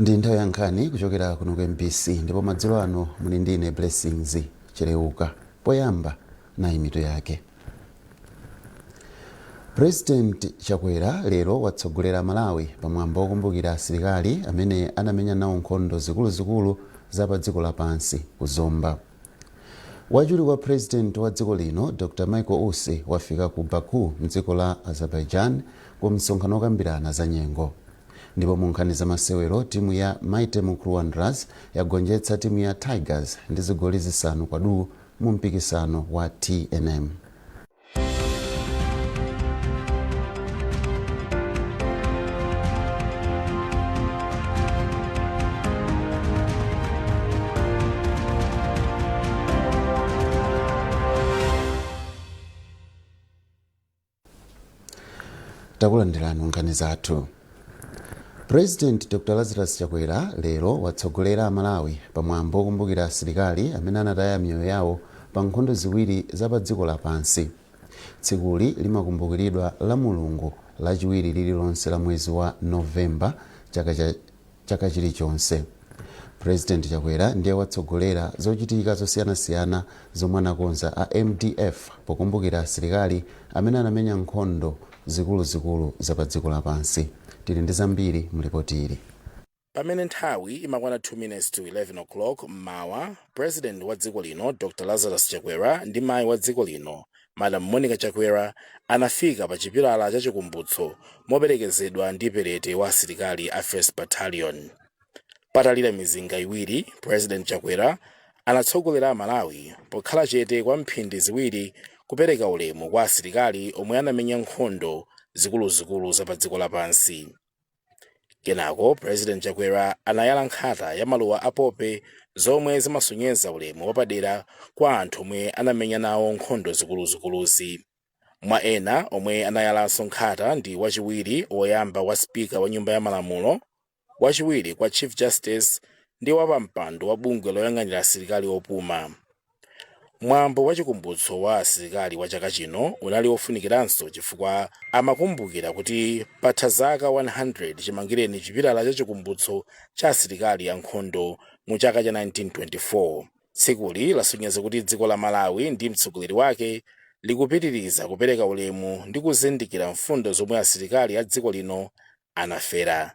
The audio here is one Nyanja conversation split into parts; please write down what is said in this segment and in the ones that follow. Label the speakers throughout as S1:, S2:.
S1: Ndi nthawi ya nkhani kuchokera kuno ku MBC, ndipo madzulo ano muli ndine Blessings Cheleuka. Poyamba, nayi mitu yake. President Chakwera lero watsogolera Malawi pamwambo wokumbukira asilikali amene anamenya nawo nkhondo zikuluzikulu za pa dziko lapansi ku Zomba. Wachiwiri kwa President wa dziko lino Dr Michael Usi wafika ku Baku mdziko la Azerbaijan ku msonkhano wokambirana za nyengo. Ndipo mu nkhani za masewero, timu ya Mighty Mukuru Wanderers yagonjetsa timu ya Tigers ndi zigoli 5 kwa duu mu mpikisano wa TNM. Takulandirani nkhani zathu. President Dr Lazarus Chakwera lero watsogolera Amalawi pamwambo wokumbukira asilikali amene anataya miyoyo yawo pa nkhondo ziwiri za pa dziko lapansi. Tsikuli limakumbukiridwa la Mulungu lachiwiri lililonse la mwezi wa November chaka chilichonse. President Chakwera ndiye watsogolera zochitika zosiyanasiyana zomwe anakonza a MDF pokumbukira asilikali amene anamenya nkhondo zikuluzikulu za pa dziko lapansi. Tili ndi zambiri mu lipoti ili.
S2: Pamene nthawi imakwana 2 minutes to 11 o'clock mmawa, President wa dziko lino Dr Lazarus Chakwera ndi mayi wa dziko lino Madam Monica Chakwera anafika pa chipilala cha chikumbutso moperekezedwa ndi perete wa asilikali a 1st Battalion. Patalira mizinga iwiri, President Chakwera anatsogolera Amalawi pokhala chete kwa mphindi 2 kupereka ulemu kwa asilikali omwe anamenya nkhondo zikuluzikulu za pa dziko lapansi. Kenako President Chakwera anayala nkhata ya maluwa a pope zomwe zimasonyeza ulemu wapadera kwa anthu omwe anamenya nawo nkhondo zikuluzikuluzi. Mwa ena omwe anayalanso nkhata ndi wachiwiri woyamba wa Speaker wa Nyumba ya Malamulo, wachiwiri kwa Chief Justice ndi wapampando wa bungwe loyang'anira asilikali opuma. Mwambo wa chikumbutso wa asilikali wa chaka chino unali wofunikiranso chifukwa amakumbukira kuti patha zaka 100 chimangireni chipilala cha chikumbutso cha asilikali a nkhondo mu chaka cha 1924. Tsikuli lasonyeza kuti dziko la Malawi ndi mtsogoleri wake likupitiriza kupereka ulemu ndi kuzindikira mfundo zomwe asilikali a dziko lino anafera.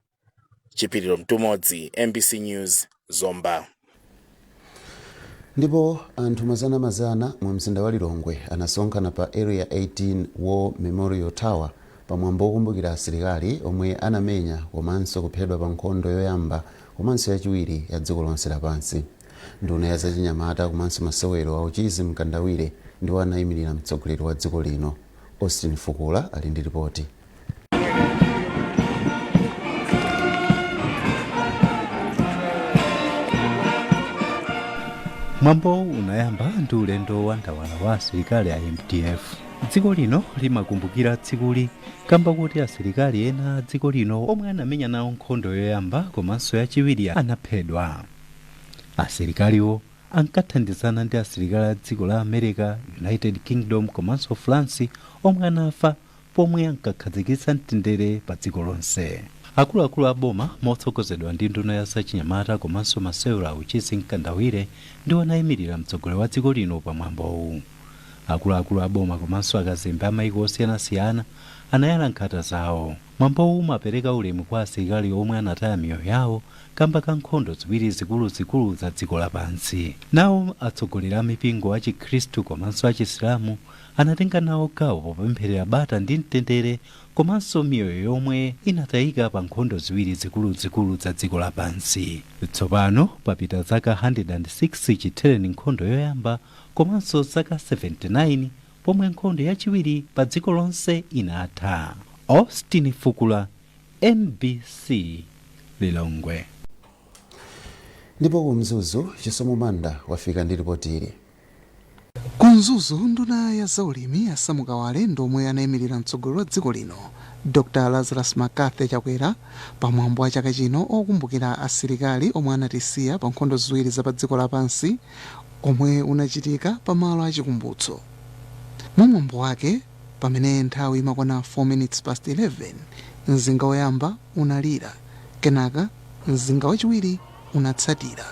S2: Chipiliro Mtumodzi, MBC News, Zomba.
S1: Ndipo anthu mazanamazana mu mzinda wa Lilongwe anasonkhana pa Area 18 War Memorial Tower pamwambo wokumbukira asilikali omwe anamenya komanso kuphedwa pa nkhondo yoyamba komanso yachiwiri ya dziko lonse lapansi. Nduna ya zachinyamata komanso masewero a Uchizi Mkandawire ndiwo anayimirira mtsogoleri wa dziko lino. Austin Fukula ali ndi ripoti.
S3: Mwambowu unayamba ndi ulendo wa ndawala wa asilikali a MDF. Dziko lino limakumbukira tsikuli kamba kuti asilikali ena a dziko lino omwe anamenya nawo nkhondo yoyamba komanso yachiwiri anaphedwa. Asilikaliwo ankathandizana ndi asilikali a dziko la America, United Kingdom komanso France omwe anafa pomwe ankakhazikitsa mtendere pa dziko lonse. Akuluakulu a boma motsogozedwa ndi nduna ya zachinyamata komanso masewero a Uchizi Mkandawire ndiwo anayimirira mtsogoleri wa dziko lino pa mwambowu. Akuluakulu a boma komanso akazembe a maiko osiyanasiyana anayala nkhata zawo. Mwambowu umapereka ulemu kwa asilikali omwe anataya miyoyo yawo kamba ka nkhondo ziwiri zikuluzikulu za dziko lapansi. Nawo atsogoleri a mipingo a chikhristu komanso a chisilamu anatenga nawo gawo popempherera bata ndi mtendere komanso miyoyo yomwe inatayika pa nkhondo ziwiri zikuluzikulu za dziko lapansi. Tsopano papita zaka 106 chithereni nkhondo yoyamba komanso zaka 79 pomwe nkhondo yachiwiri pa dziko lonse inatha. Austin Fukula, MBC, Lilongwe.
S1: Ndipo ku Mzuzu, Chisomo Manda wafika ndi ripoti ili.
S4: Ku Mzuzu, nduna ya zaulimi a Sam Kawale ndi omwe anaimirira mtsogoleri wa dziko lino Dr Lazarus McCarthy Chakwera pa mwambo wa chaka chino okumbukira asilikali omwe anatisiya pa nkhondo ziwiri za pa dziko lapansi omwe unachitika pa malo a chikumbutso. Mu mwambo wake, pamene nthawi imakwana 4 minutes past 11, mzinga woyamba unalira, kenaka Mzinga wachiwiri unatsatira.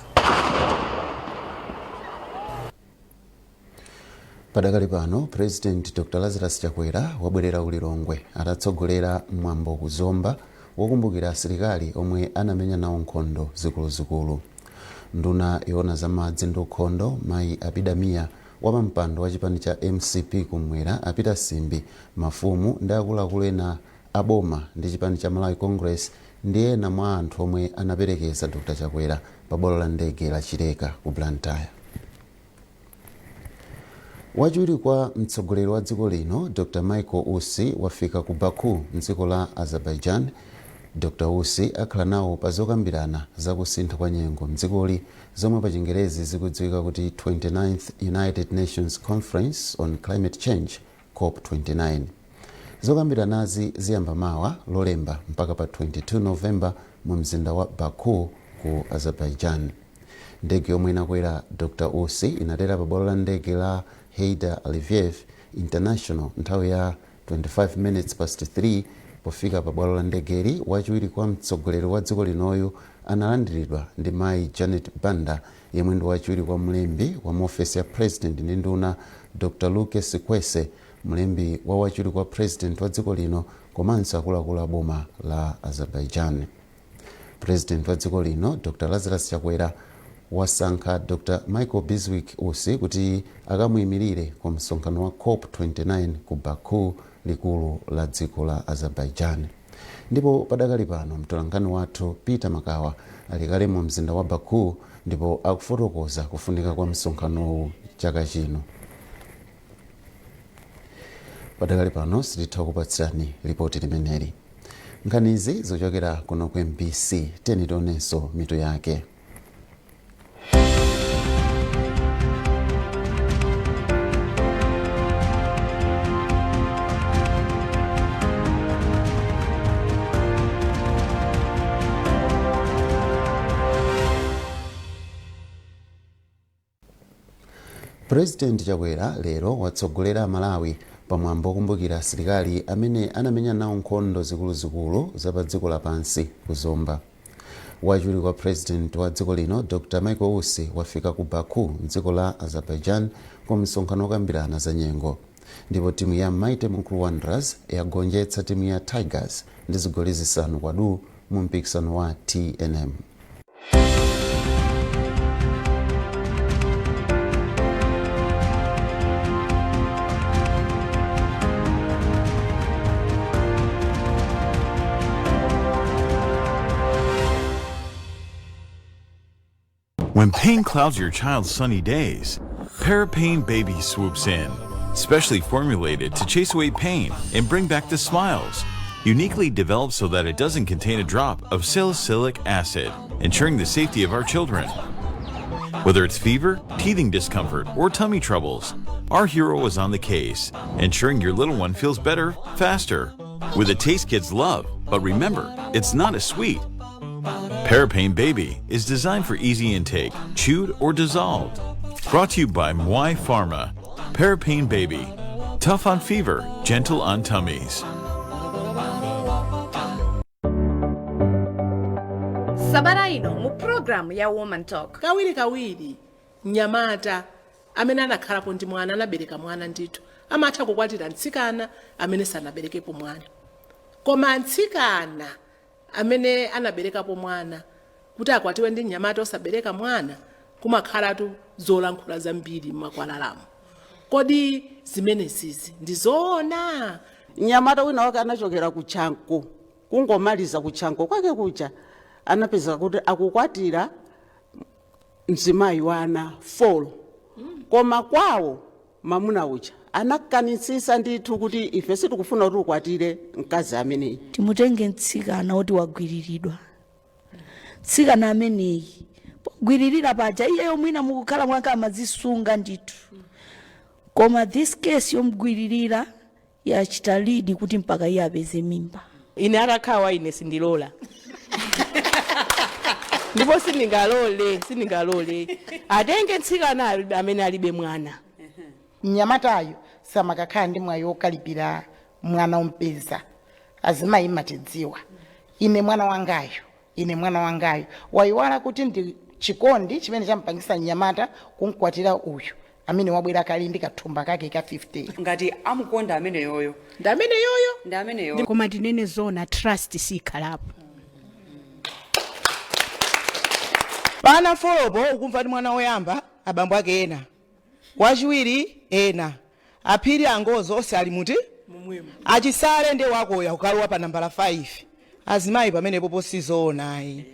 S1: Padakali pano, President Dr Lazarus Chakwera wabwerera ku Lilongwe atatsogolera mwambo ku Zomba wokumbukira asilikali omwe anamenya nawo nkhondo zikuluzikulu. Nduna yoona za madzi ndi ukhondo, Mayi Abida Mia, wapampando wa chipani cha MCP kumwera, a Peter Simbi, mafumu ndi akuluakulu ena aboma ndi chipani cha Malawi Congress ndi ena mwa anthu omwe anaperekeza Dr Chakwera pa bwalo la ndege la Chileka ku Blantyre. Wachiwiri kwa mtsogoleri wa dziko lino, Dr Michael Usi, wafika ku Baku mdziko la Azerbaijan. Dr Usi akhala nawo pa zokambirana zakusintha kwa nyengo mdzikoli, zomwe pa Chingerezi zikudziwika kuti 29th United Nations Conference on Climate Change, COP 29. Zokambiranazi ziyamba mawa Lolemba mpaka pa 22 Novemba mu mzinda wa Baku ku Azerbaijan. Ndege yomwe inakwera Dr Usi inatera pa bwalo la ndege la Heydar Aliyev International nthawi ya 25 minutes past 3. Pofika pa bwalo la ndegeli, wachiwiri kwa mtsogoleri wa dziko linoyu analandiridwa ndi Mayi Janet Banda, yemwe ndi wachiwiri kwa mlembi wa muofesi ya President ndi nduna, Dr Luke Sikwese, mlembi wa wachiwiri kwa President wa dziko lino, komanso akuluakulu a boma la Azerbaijan. President wa dziko lino, Dr Lazarus Chakwera, wasankha Dr Michael Bizwick Usi kuti akamuyimirire ku msonkhano wa COP 29 ku Baku, likulu la dziko la Azerbaijan. Ndipo padakali pano mtolankhani wathu Peter Makawa ali kale mu mzinda wa Baku ndipo akufotokoza kufunika kwa msonkhanowu chaka chino. Padakali pano sititha kupatsirani ripoti limeneli. Nkhanizi zochokera kuno ku MBC. Tiyeni tionenso mitu yake. President Chakwera lero watsogolera Amalawi pamwambo wokumbukira asilikali amene anamenya nawo nkhondo zikuluzikulu za pa dziko lapansi ku Zomba. Wachiwiri kwa President wa dziko lino, Dr Michael Usi, wafika ku Baku mdziko la Azerbaijan ku msonkhano wokambirana za nyengo. Ndipo timu ya Mighty Mukuru Wanderers yagonjetsa timu ya Tigers ndi zigoli 5 kwa du mu mpikisano wa TNM.
S5: When pain clouds your child's sunny days, Parapain Baby swoops in. Specially formulated to chase away pain and bring back the smiles. Uniquely developed so that it doesn't contain a drop of salicylic acid, ensuring the safety of our children. Whether it's fever, teething discomfort, or tummy troubles, our hero is on the case, ensuring your little one feels better, faster. With a taste kids love, but remember, it's not a sweet. Parapain Baby is designed for easy intake, chewed or dissolved. Brought to you by Mwai Pharma. Parapain Baby. Tough on fever, gentle on tummies.
S6: Sabata ino mu programu ya Woman Talk.
S7: Kawirikawiri mnyamata amene anakhalapo ndi mwana, anabereka mwana ndithu, amatha kukwatira mtsikana amene sanaberekepo mwana, koma mtsikana amene anaberekapo mwana kuti akwatiwe ndi mnyamata osabereka mwana, kumakhalatu zolankhula zambiri m'makwalalamo. Kodi zimenezizi ndi zoona?
S8: Mnyamata wina wake anachokera ku Chanko. Kungomaliza ku Chanko kwake kuja, anapeza kuti akukwatira mzimayi wa ana 4, koma kwawo mamuna uja anakanitsitsa ndithu kuti ife sitikufuna kuti ukwatire mkazi ameneyi.
S9: Timutenge mtsikana woti wagwiriridwa. Mtsikana ameneyi pogwiririra paja, iyeyo mwina mukukhala mwake amazisunga ndithu, koma this case yomugwiririra yachita lead kuti mpaka iye apeze mimba.
S10: Ine atakhawa, ine sindilola ndipo sindingalole, sindingalole atenge mtsikana amene alibe mwana.
S11: Mnyamatayo samakakhala ndi mwayi wokalipira mwana umpeza. Azimayi matidziwa, ine mwana wangayo Ine mwana wangayo wayiwala kuti ndi chikondi chimene champangisa mnyamata kumkwatira uyu amene wabwera kali ndi kathumba kake ka 50.
S12: Ngati amukonda amene yoyo.
S7: Ndi amene yoyo.
S12: Ndi amene yoyo.
S13: Koma tinene zona, trust sikhalapo.
S14: Pana folopo ukumva ndi mwana woyamba abambo ake ena, wachiwiri ena, aphiri angozo onse ali muti achisale ndi wakoya kukalowa pa nambala 5. Azimayi pamenepo posizoonayi.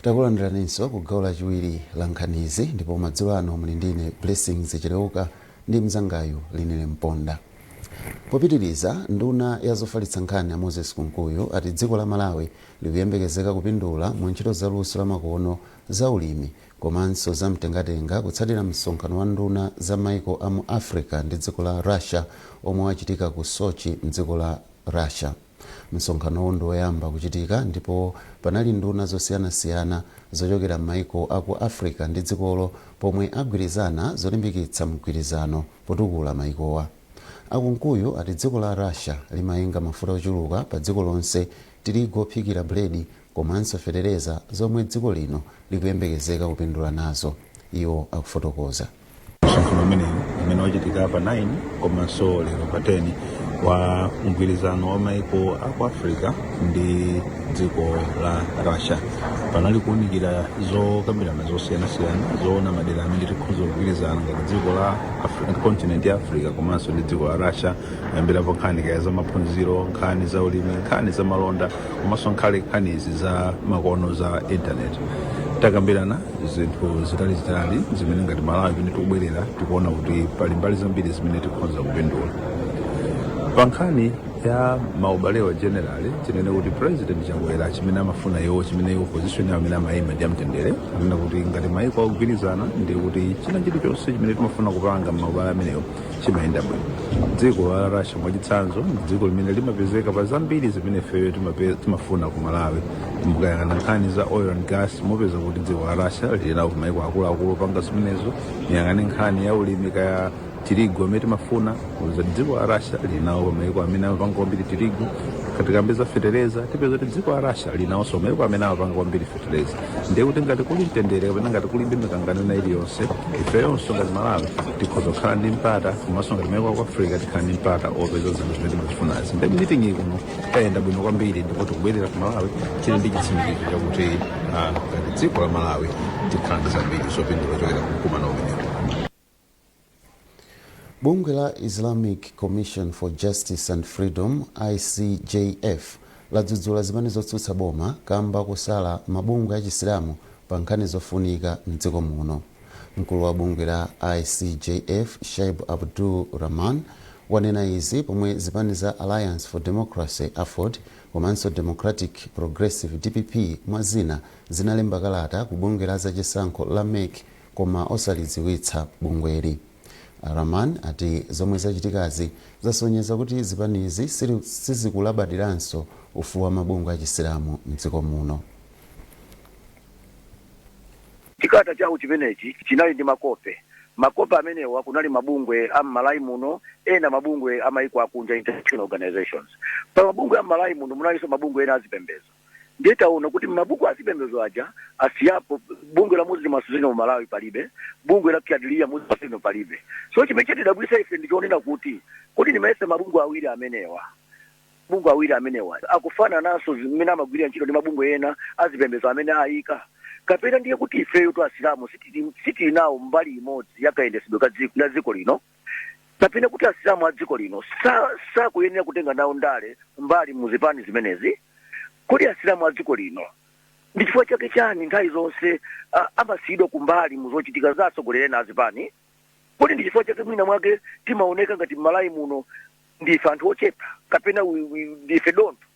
S1: Takulandiraninso ku gawo lachiwiri la nkhanizi, ndipo madzulo ano muli ndine Blessings Chileuka ndi mzangayu Linile Mponda. Popitiriza, nduna ya zofalitsa nkhani a Moses Kunkuyu ati dziko la Malawi likuyembekezeka kupindula mu ntchito za luso lamakono, za ulimi komanso za mtengatenga kutsatira msonkhano wa nduna za maiko a mu Africa ndi dziko la Russia omwe wachitika ku Sochi mdziko la Russia. Msonkhanowu ndi woyamba kuchitika ndipo panali nduna zosiyanasiyana zochokera m'maiko aku Africa ndi dzikolo, pomwe agwirizana zolimbikitsa mgwirizano potukula maikowa. Akunkuyu ati dziko la Russia limayenga mafuta ochuluka pa dziko lonse, tirigu ophikira buledi komanso fetereza, zomwe dziko lino likuyembekezeka kupindula nazo. Iwo akufotokoza.
S15: Msonkhano umenewu umene wachitika pa 9 komanso lero pa 10 wa mgwirizano wa maiko aku Africa ndi dziko la Russia, panali kuwunikira zokambirana zosiyanasiyana zoona madera amene tikhoza kugwirizana ngati dziko la continent ya Africa komanso ndi dziko la Russia, kuyambirapo nkhani kaya za maphunziro, nkhani za ulimi, nkhani za malonda komanso nkhani izi za makono za internet. Takambirana zinthu zitalizitali zimene ngati Malawi pamene tikubwerera tikuona kuti pali mbali zambiri zimene tikhoza kupindula. Pa nkhani ya maubalewa generally, tinene kuti President Chakwera chimene amafuna iwo, chimene iwo position yawo imene amayima ndi amtendere, anena kuti ngati maiko akugwirizana ndi kuti china chilichonse chimene timafuna kupanga m'maubale amenewo chimayenda bwino. Dziko la Russia mwachitsanzo ndi dziko limene limapezeka pa zambiri zimene ifeyo timafuna ku Malawi. Mukayang'ana nkhani za oil and gas, mupeza kuti dziko la Russia lili nawo kumaiko akuluakulu opanga zimenezo. Muyang'ane nkhani ya ulimi, kaya tirigu amene timafuna, kupeza dziko la Russia lili nawo pamaiko amene amapanga kwambiri tirigu. Tikambe za fetereza, tipeza kuti dziko la Russia lili nawonso maiko amene amapanga kwambiri fetereza. Ndiye kuti ngati kuli mtendere kapena ngati kulibe mikangano ina iliyonse, ifeyonso ngati Malawi tikhoza kukhala ndi mpata, komanso ngati maiko aku Africa tikhala ndi mpata opeza zinthu zimene timazifunazi. Ndiye meeting iyi kuno yayenda bwino kwambiri, ndipo tikubwerera ku Malawi tili ndi chitsimikizo chakuti ngati dziko la Malawi tikhala ndi zambiri zopindula kuchokera ku mkumano umenewu.
S1: Bungwe la Islamic Commission for Justice and Freedom, ICJF, ladzudzula zipani zotsutsa boma kamba kusala mabungwe achisilamu pa nkhani zofunika mdziko muno. Mkulu wa bungwe la ICJF, Shaib Abdul Rahman, wanena izi pomwe zipani za Alliance for Democracy, AFORD, komanso Democratic Progressive, DPP, mwa zina zinalemba kalata ku bungwe la zachisankho la MEC koma osalidziwitsa bungweli. Rahman ati zomwe zachitikazi zasonyeza kuti zipanizi sizikulabadiranso ufulu wa mabungwe achisilamu mdziko muno.
S16: Chikalata chawo chimenechi chinali ndi makope. Makope amenewa kunali mabungwe a m'Malawi muno, ena mabungwe a maiko akunja, international organizations. Pa mabungwe a m'Malawi muno munalinso mabungwe ena azipembedzo. Ndiye taona kuti mabungwe azipembedzo aja asiyapo bungwe la Muslim Association of Malawi palibe, bungwe la Quadria Muslim Association palibe. So chimene chatidabwitsa ife ndichonena kuti kodi ndimayesa mabungwe awiri amenewa, mabungwe awiri amenewa akufanananso zimene amagwirira ntchito ndi mabungwe ena azipembedzo amene ayika, kapena ndiye kuti ifeyo tu asilamu sitili nawo mbali imodzi yakayendetsedwe ka dziko la dziko lino, kapena kuti asilamu a dziko lino sakuyenera kutenga nawo ndale mbali muzipani zimenezi? Kodi asilamu a dziko lino ndi chifukwa chake chani nthawi zonse amasiyidwa kumbali muzochitika za atsogoleri ena azipani? Kodi ndi chifukwa chake mwina mwake timaoneka ngati m'Malawi muno ndife anthu ochepa, kapena ndife dontho?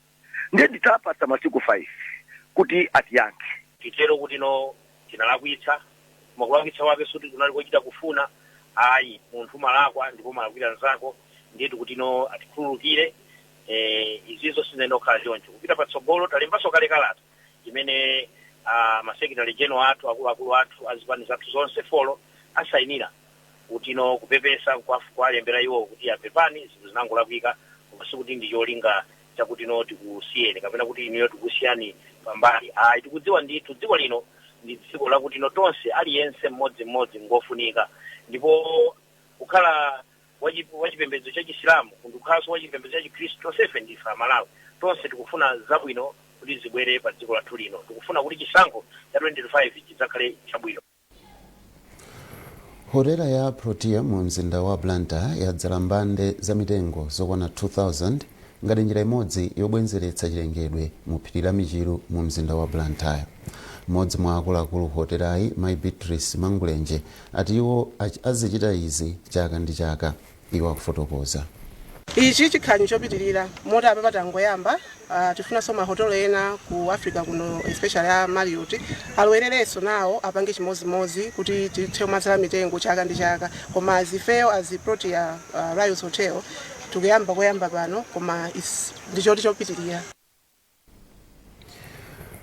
S16: Ndiye nditapatsa masiku 5 kuti atiyankhe.
S17: Titero kuti no, tinalakwitsa, koma kulakwitsa kwake suti kunali kochita kufuna. Ayi, munthu umalakwa ndipo umalakwira mnzako. Ndiye tikuti no, atikhululukire. Izizo sizinaenda kukhala choncho. Kupita patsogolo, talembanso kale kalata imene ma secretary general athu, akuluakulu athu azipani zathu zonse four asayinira kuti no, kupepesa kwalembera iwo kuti apepani, zinthu zinangolakwika, koma sikuti ndi cholinga chakuti no, tikusiyeni kapena kuti inuyo tikusiyani pambali, ayi. Tikudziwa ndithu dziko lino ndi dziko lakuti no, tonse, aliyense mmodzimmodzi ngofunika. Ndipo kukhala wachipembedzo cha Chisilamu, ndikukhalanso wachipembedzo cha Chikhristu, tonsefe ndife Amalawi. Tonse tikufuna zabwino kuti zibwere pa dziko lathu lino. Tikufuna kuti chisankho cha 2025 chidzakhale chabwino.
S1: Hotela ya Protea mu mzinda wa Blantyre yadzala mbande za mitengo zokwana 2000 ngati njira imodzi yobwezeretsa chilengedwe mu phiri la Michiru mu mzinda wa Blantyre. Mmodzi mwa akuluakulu hotelayi, Mai Beatrice Mangulenje, ati iwo azichita izi chaka ndi chaka. Iwo akufotokoza.
S18: Ichi chikhala chopitirira moti apa tangoyamba. Tifunanso mahotelo ena ku Africa kuno, especially a Marriott, alowererenso nawo apange chimozimozi kuti tithe kumadzala mitengo chaka ndi chaka. Koma as ifeyo, as Protea Riles Hotel, tikuyamba koyamba pano, koma ndichoti chopitirira.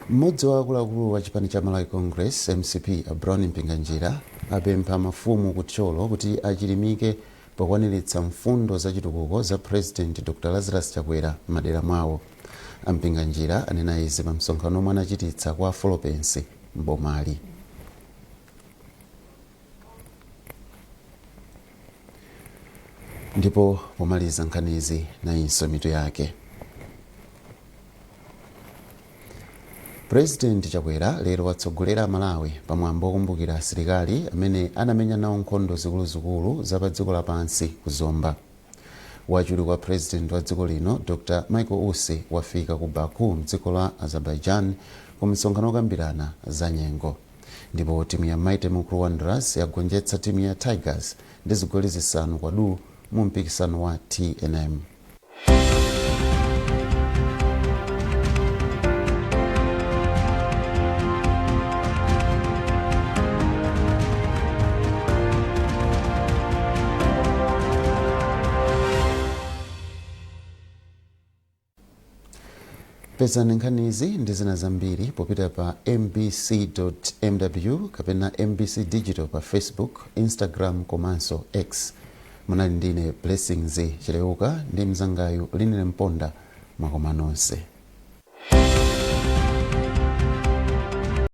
S1: Mmodzi wa akuluakulu wa chipani cha Malawi Congress, MCP, a Brown Mpinganjira, apempha mafumu ku Thyolo kuti achilimike pokwaniritsa mfundo za chitukuko za President Dr Lazarus Chakwera m'madera mwawo. A Mpinganjira anena izi pa msonkhano omwe anachititsa kwa Folopensi m'bomali. Ndipo pomaliza nkhanizi, nayinso mitu yake. President Chakwera lero watsogolera Amalawi pamwambo wokumbukira asilikali amene anamenya nawo nkhondo zikuluzikulu za pa dziko lapansi ku Zomba. Wachiwiri kwa President wa dziko lino Dr Michael Usi wafika ku Baku mdziko la Azerbaijan ku msonkhano wokambirana za nyengo. Ndipo timu ya Mighty Mukuru Wanderers yagonjetsa timu ya Tigers ndi zigoli 5 kwa du mu mpikisano wa TNM. Pezani nkhanizi ndi zina zambiri popita pa mbc.mw kapena MBC Digital pa Facebook, Instagram komanso X. Munali ndine Blessings Chileuka ndi mzangayu Linile Mponda. Mwakoma nonse.